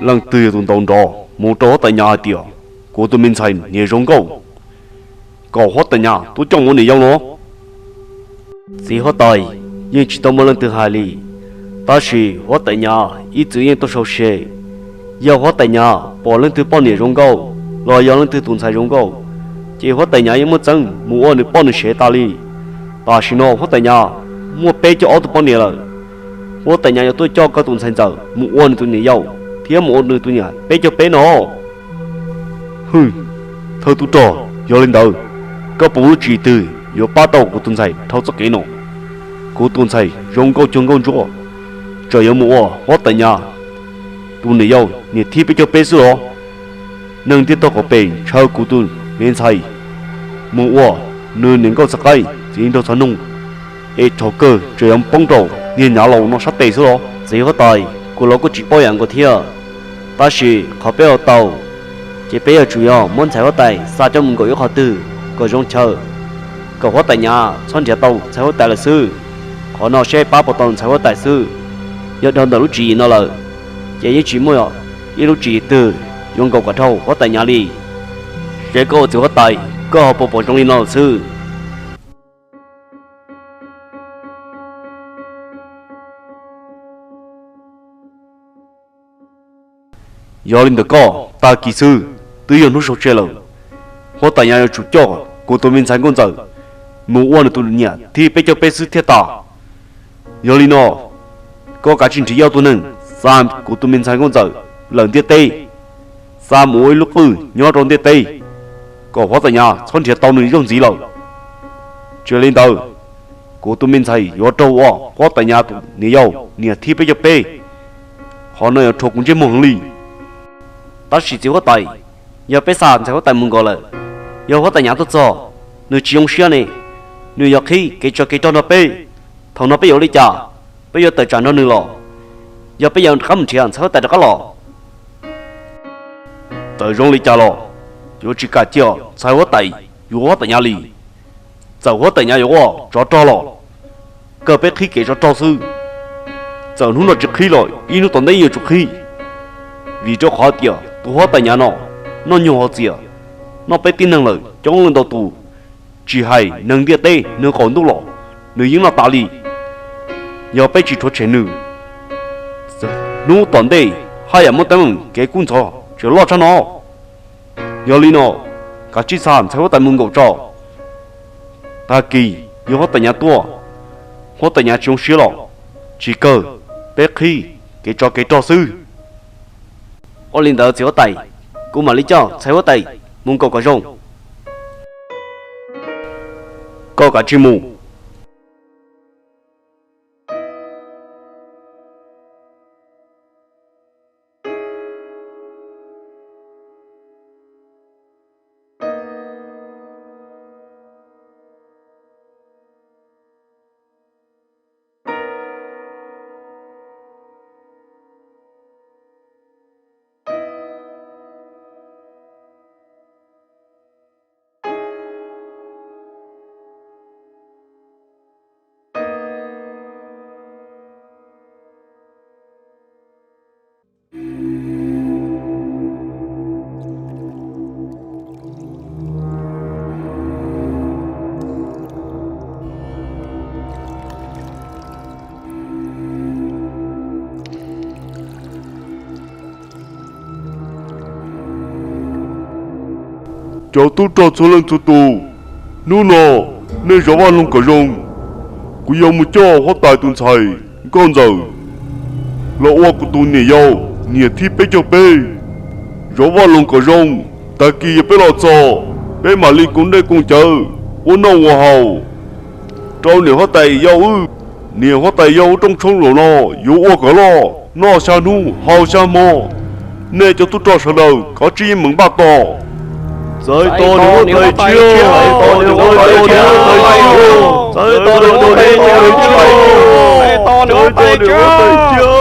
Leej twg yog tus ntaus nrov mus rau huab tais Nyab hais tias kuv tus me ntxhais niam zoo nkauj, kom huab tais Nyab tuaj coj mus ua niam yau no? Txiv huab tais, yeej tsis tau muaj leej twg hais li, tab sis huab tais Nyab ib txwm yeej tuaj sau se. Yog huab tais Nyab pom leej twg poj niam zoo nkauj los yog leej twg tus ntxhais zoo nkauj, ces huab tais Nyab yeej muaj txeeb mus ua nws poj nws sev tas li. Tam sim no huab tais Nyab muaj peb caug ob tug poj niam lawm. Huab tais Nyab yuav tuaj coj koj tus ntxhais ntxawm mus ua nws tus niam yau thiab mus ua nws tus niam peb caug peb no. Hwm, thawj tub rog, yog li ntawd, koj puas muaj lub tswv yim twg yuav pab tau kuv tus ntxhais dhau txoj kev no? Kuv tus ntxhais zoo nkauj cuag nkauj ntsuab, tseem yuav mus ua huab tais Nyab tus niam yau niam thib peb caug peb xwb los? Neeg ntiaj teb qhov pes ntshaw kuv tus me ntxhais mus ua nws niam nkauj txhav qaib txiv nraug txhav noog, es thaum kawg tseem yuav poob rau niag Nyab laus no sab tes xwb los? Txiv huab tais, kuv los kuj tsis paub yam nkaus thiab, tab sis qhov peb ua tau, ces peb yuav tsum yog muab ntxhais huab tais xa coj mus nkaum ib qhov twg kom zoo chaw, kom huab tais Nyab txhob nrhiav tau ntxhais huab tais lawm xwb. Qhov no seb pab puas tau ntxhais huab tais xwb. Yog dhau ntawm lub tswv yim no lawm, ces yeej tsis muaj ib lub tswv yim twg yuav nkaum kom dhau huab tais Nyab li. Seb koj ua txiv huab tais koj ho puas pom zoo li no lawm xwb. Yog li ntawd koj, tag kis xwb twb yog hnub sau tseg lawm, huab tais Nyab yuav tsum coj kuv tus me ntxhais nkauj ntxawm mus ua nws tus niam thib peb caug peb xwb thiaj tas. Yog li no, koj kav tsij nrhiav ib tug neeg xa kuv tus me ntxhais nkauj ntxawm lawm ntiaj teb, xa mus ua ib lub qwj nyob rau ntiaj teb, kom huab tais Nyab txhob nrhiav tau nws zaug ntxiv lawm. Tsis li ntawd, kuv tus me ntxhais yuav raug ua huab tais Nyab tus niam yau niam thib peb caug peb. Qhov no yuav rhuav kuv ntsej muag heev li. Tab sis txiv huab tais, yog peb xa ntxhais huab tais mus nkaum lawm, yog huab tais Nyab tuaj txog, nws tsis zoo siab ne, nws yuav qhib kev tsov kev rog nrog peb. Thaum no peb yuav ua li cas? Peb yuav tawm tsam nrog nws los, yog peb yuav rov qab mus nrhiav ntxhais huab tais rov qab los? Txawm zoo li cas los yuav tsis kam cia ntxhais huab tais yuav huab tais Nyab li. Txawm huab tais Nyab yuav ua tsov rog los, kawg peb qhib kev tsov rog xwb. Txawm hnub no tsis qhib los ib hnub tom ntej yuav tsum qhib, vim rau qhov tias tus huab tais Nyab no noj nyuag hauv txias, noj peb tib neeg lawm coob leej ntau tus. Tsis hais neeg ntiaj teb neeg qaum ntuj los nws yeej noj tas li. Yog peb tsis rhuav tshem nws, hnub tom ntej haj yam muaj teeb meem kev kub ntxhov tseem loj tshaj no. Yog li no, kav tsij xa ntxhais huab tais mus nkaum tso. Tag kis yog huab tais Nyab tuaj, huab tais Nyab tsis zoo siab los, tsis kawg, peb qhib kev tsov kev rog xwb. Ua li ntawd txiv huab tais, kuv mam li coj ntxhais huab tais mus nkaum kom zoo. Koj kav tsij mus. Cov tub rog txhua leej txhua tus, hnub no nej zov vaj loog kom zoo. Kuv yuav mus coj huab tais tus ntxhais nkauj ntxawm los ua kuv tus niam yau niam thib peb caug peb. Zov vaj loog kom zoo, tag kis yog peb los txog, peb mam li koom dej koom cawv, ua noj ua haus rau niam huab tais yau wb. Niam huab tais yau wb rooj tshoob zaum no yuav ua kom loj, noj xya hnub haus xya hmo. Nej cov tub rog sawv daws kav tsij yeej meem npaj tos. Txawv tos niam huab tais tsiaj, txawv tos niam huab tais tsiaj, txawv tos niam huab tais tsiaj, txawv tos niam huab tais tsiaj.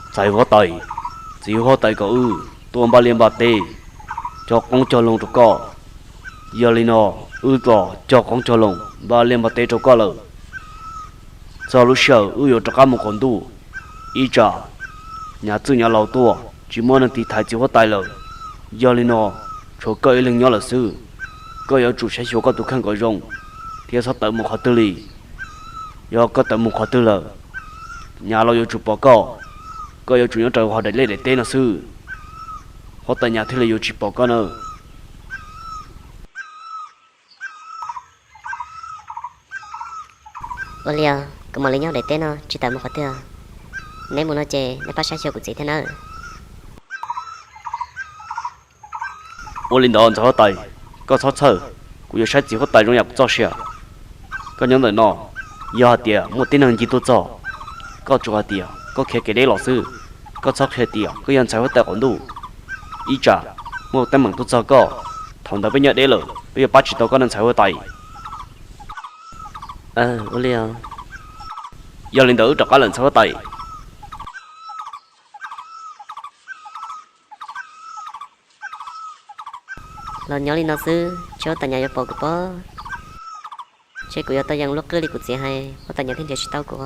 Ntxhais huab tais, txiv huab tais kom wb tuaj npaj liaj npaj teb, cog qoob cog loo rau koj. Yog li no, wb los cog qoob cog loo, npaj liaj npaj teb rau koj lawm. Txog lub sij hawm wb yuav rov qab mus qaum ntuj, ib tsam nyav txwj nyav laus tuaj tsis muaj neeg tiv thaiv txiv huab tais lawm. Yog li no, tshuav koj ib leeg nyob lawm xwb. Koj yuav tsum saib xyuas koj tus kheej kom zoo, thiab txhob tawm mus qhov twg li. Yog koj tawm mus qhov twg lawm, nyav laus yuav tsum pom koj, koj yuav tsum nyob raws hauv daim liaj daim teb no xwb, huab tais nyav thiaj li yuav tsis pom koj nawb. Ua li os, kuv mam li nyob daim teb no tsis tawm mus qhov twg. Neb mus no ces neb pab saib xyuas kuv txiv thiab nawb. Ua li ntawd ntxhais huab tais, koj txhob txhawj, kuv yuav saib txiv huab tais zoo yam kuv txoj sia. Koj nyob ntawm no, yog hais tias muaj tib neeg ncig tuaj txog, koj tsuas hais tias koj khiav kev deb los xwb, koj txhob qhia tias koj yog ntxhais huab tais qaum ntuj. Ib tsam muaj teeb meem tuaj txog koj, thaum ntawd peb nyob deb lawm peb yuav pab tsis tau koj ne ntxhais huab tais. Ua li os. Yog li ntawd wb rov qab lawm ntxhais huab tais. Los nyob li no xwb, ntshe huab tais nyav yuav pom kuv pob. Ntshe kuv yuav tau yees lub qwj li kuv txiv hais, huab tais nyav thiaj nrhiav tsis tau kuv.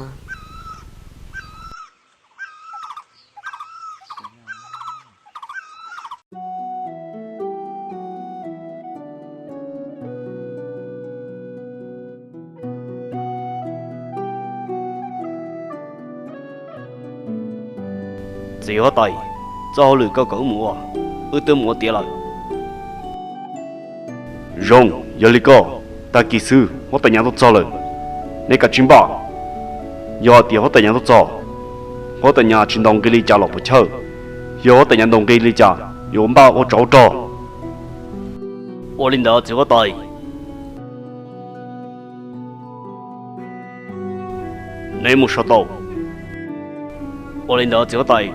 Txiv huab tais, txoj hauj lwm koj kom wb mus ua, wb twb mus ua tiav lawm. Zoo, yog li koj, tag kis xwb huab tais nyav tuaj txog lawm, neb kav tsij npaj. Yog hais tias huab tais nyav tuaj txog, huab tais nyav tsis ntaus nqi li cas los puas chawj. Yog huab tais nyav ntaus nqi li cas yuav npaj ua tsov ua rog. Ua li ntawd txiv huab tais, neb mus so tau. Ua li ntawd txiv huab tais.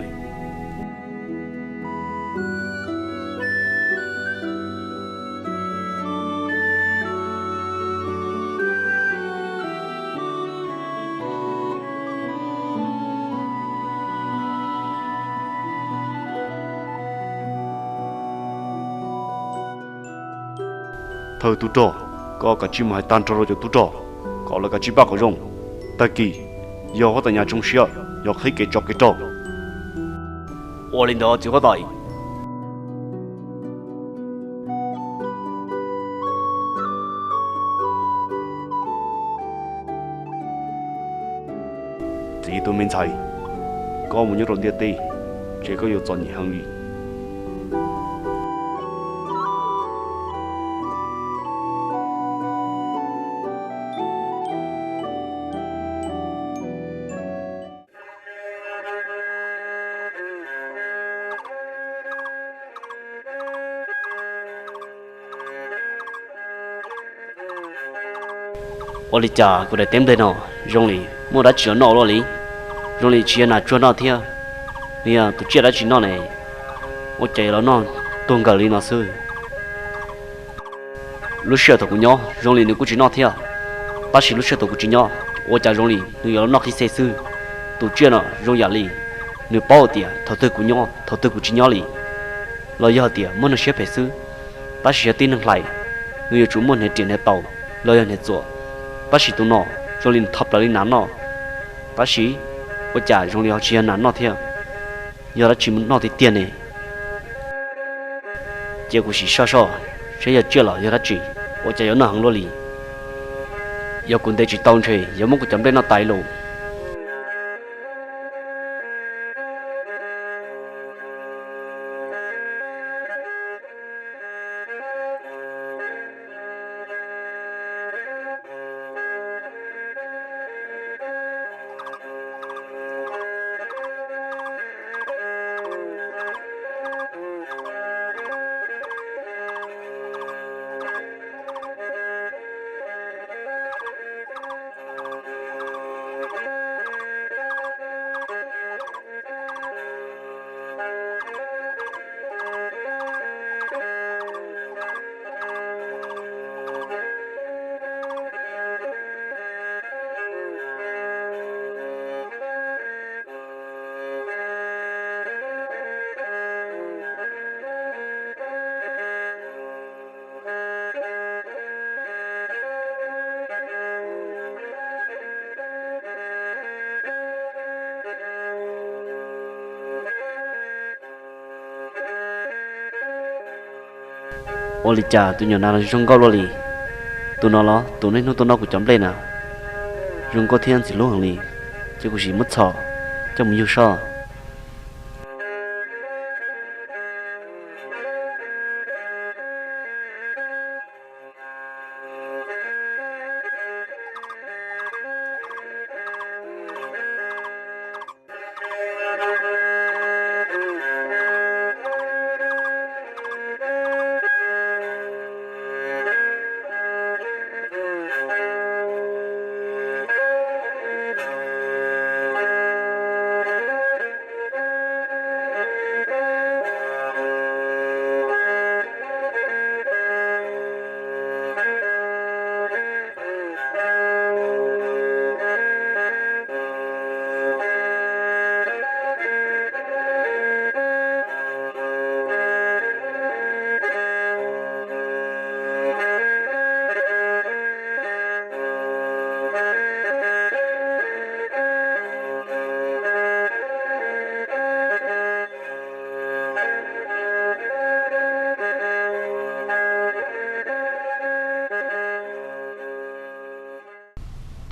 Thawj tub rog, koj kav tsij mus hais tag nrho rau cov tub rog kom lawv kav tsij npaj kom zoo. Tag kis yog huab tais nyav zoo siab yuav qhib kev tsov kev rog. Ua li ntawd txiv huab tais. Txiv tus me ntxhais, koj mus nyob rau ntiaj teb, ces koj yuav txom nyem heev li. Ua li cas kuv daim teb nplej no zoo li muaj dab tsi los noj ua luaj li? Zoo li tsis yog nas tsuag noj thiab, nws yog tus tsiaj dab tsi noj ne? Ua cas yuav los noj tuag nkaws li no xwb? Lub sij hawm thaum kuv nyob zoo li nws kuj tsis noj thiab, tab sis lub sij hawm thaum kuv tsis nyob ua cas zoo li nws yuav los noj qib xej xwb. Tus tsiaj no zoo yam li nws paub hais tias thaum twg kuv nyob thaum twg kuv tsis nyob li, los yog hais tias muaj neeg siab phem xwb. Tab sis yog tib neeg hlais, nws yuav tsum muaj hniav riam hniav taus los yog hniav txuas, tab sis tus no zoo li nws tho plaws li nas noj. Tab sis ua cas zoo li ho tsis yog nas noj thiab, yog dab tsi noj tiag tiag ne? Cia kuv sim soj soj seb yog tsiaj los yog dab tsi, ua cas yuav noj heev luaj li. Yog kuv ntes tsis tau ntshe yuav muab kuv cov nplej noj tas lawm. Ua li cas tus nyuam no zoo nkauj luaj li? Tus no los tus niaj hnub tuaj noj kuv cov nplej na, zoo nkauj thiab ntxim hlub heev li. Ces kuv sim muab txhom coj mus yug soj.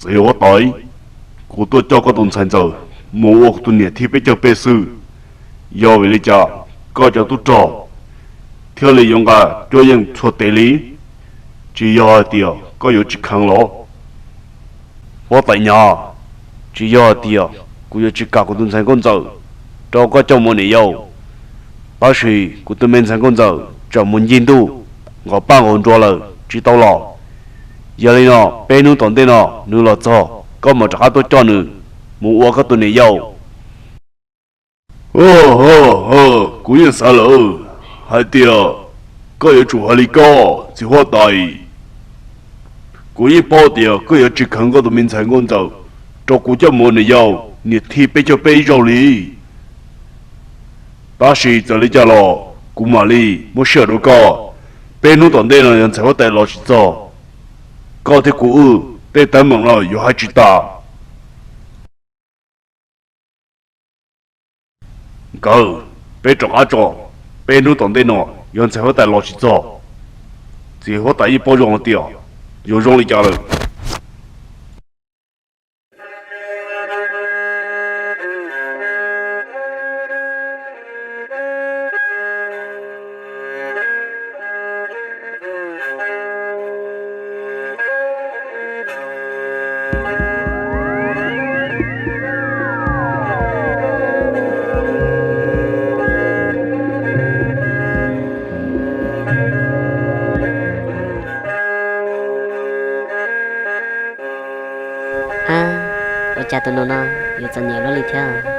Txiv huab tais, kuv tuaj coj koj tus ntxhais ntxawm mus ua kuv tus niam thib peb caug peb xwb. Yog vim li cas koj cov tub rog thiaj li yuav nqa cuab yeej txhua tes li? Tsis yog hais tias koj yuav tsis kheev los? Huab tais Nyab, tsis yog hais tias kuv yuav tsis kam kuv tus ntxhais nkauj ntxawm rau koj coj mus ua niam yau, tab sis kuv tus me ntxhais nkauj ntxawm tseem mus ncig ntuj nqos paj nqos nruas lawm tsis tau los. Yog li no peb hnub tom ntej no nws los txog koj mam rov qab tuaj coj nws mus ua koj tus niam yau. Kuv yeej xav lawm hais tias koj yuav tsum hais li koj, txiv huab tais. Kuv yeej paub tias koj yuav tsis kheev koj tus me ntxhais nkauj ntxawm rau kuv coj mus ua niam yau niam thib peb caug peb ib zaug li. Tab sis txawm li cas los kuv mam li muab sij hawm rau koj. Peb hnub tom ntej no yog ntxhais huab tais los tsis txog, koj thiab kuv wb tej teeb meem no yuav hais tsis tas. Nkawd, peb rov qab tso. Peb hnub tom ntej no yog ntxhais huab tais los tsis txog, txiv huab tais yeej paub zoo hais tias yuav zoo li cas lawm. Ab, ua cas tus nus no yuav txom nyem luaj li thiab?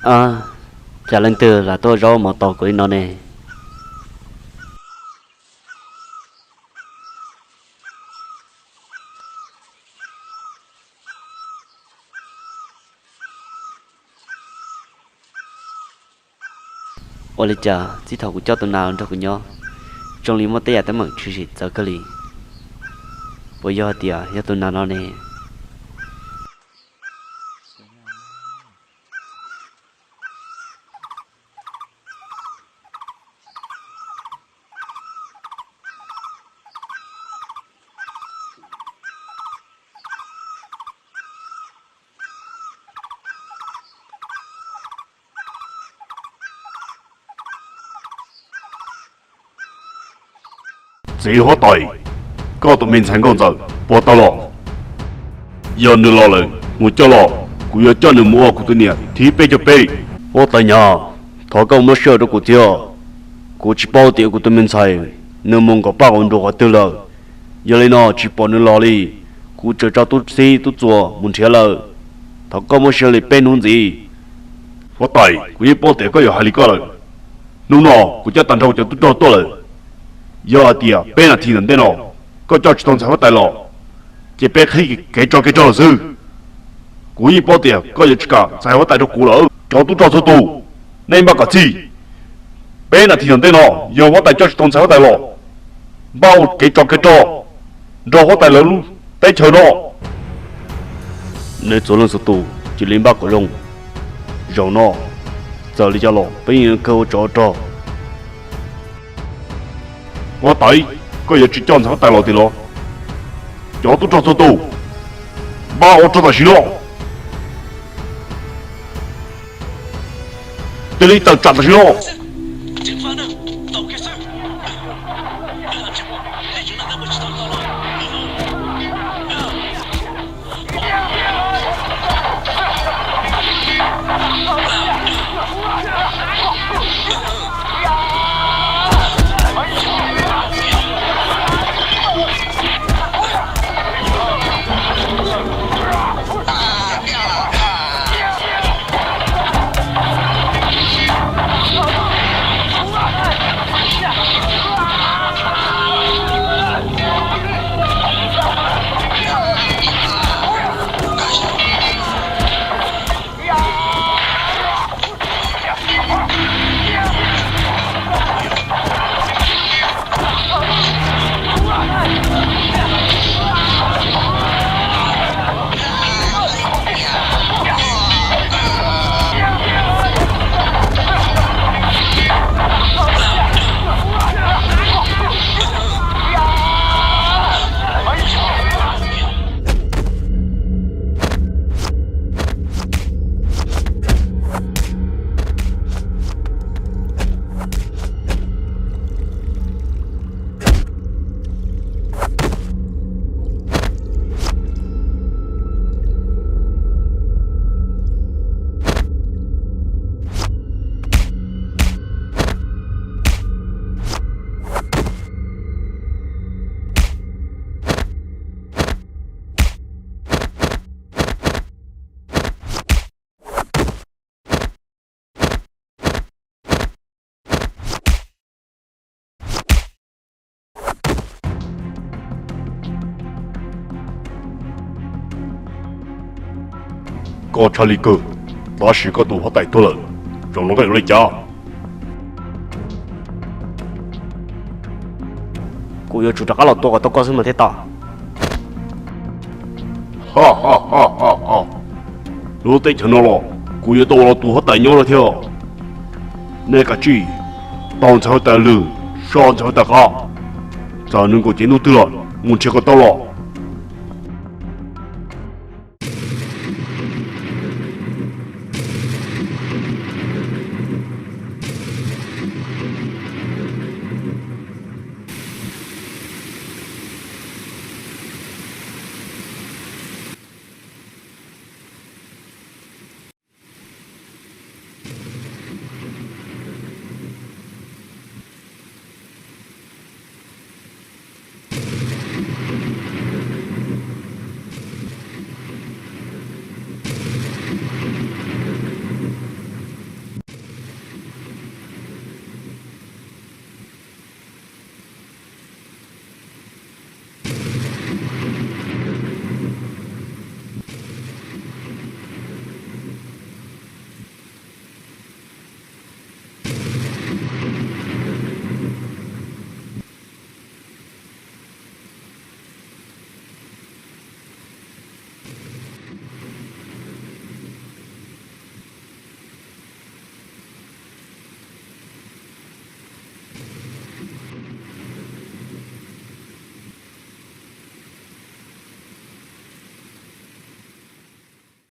Ab, cas leej twg lam tuaj zaub mov tos kuv li no ne? Ua li cas txij thaum kuv coj tus nas los nrog kuv nyob, zoo li muaj tej yam teeb meem tshwm sim txawv kawg li? Puas yog hais tias yog tus nas no ne? Txiv huab tais, koj tus me ntxhais nkauj ntxawm puas tau los? Yog nws los lawm mus coj los, kuv yuav coj nws mus ua kuv tus niam thib peb caug peb. Huab tais Nyab, thov koj muab sij hawm rau kuv thiab. Kuv tsis paub tias kuv tus me ntxhais nws mus nkaum paj nkaum nruas qhov twg lawm. Yog li no tsis pom nws los li, kuv tseem tso tub txib tub txuas mus nrhiav lawm. Thov koj muab sij hawm li peb hnub ntxiv. Huab tais, kuv yeej paub tias koj yuav hais li koj lawm. Hnub no kuv coj tag nrho cov tub rog tuaj lawm. Yog hais tias peb nas this ntawm ntej no koj coj tsis tau ntxhais huab tais los, ces peb qhib kev tso kev rog lawm xwb. Kuv yeej paub tias koj yuav tsis kam ntxhais huab tais rau kuv lawm. Cov tub rog txhua tus, nej npaj kom txhij. Peb nas this tom ntej no yog huab tais coj tsis tau ntxhais huab tais los, npaj ua kev tso kev rog nrog huab tais lawv lub teb chaws no. Nej txhua leej txhua tus cia li npaj kom zoo. Zaum no txawm li cas los peb yeej yuav kawg ua tsov ua rog. Huab tais, koj yuav tsis coj ntxhais huab tais los tiag los? Cov tub rog txhua tus, npaj ua rog tam sim no. Cia li tawm tsam tam sim no. Koj tshaj lij kawg, tab sis koj tus huab tais tuag lawm, zaum no koj yuav ua li cas? Kuv yuav tsum rov qab los tua kom tau koj xwb mas thiaj tau. Lub teb chaws no los kuv yuav tau ua los tus huab tais nyob no thiab. Nej kav tsij taug ntxhais huab tais lwm, soj ntxhais huab tais qab. Txawm nws nkaum cev ntuj twg los mus nrhiav kom tau los.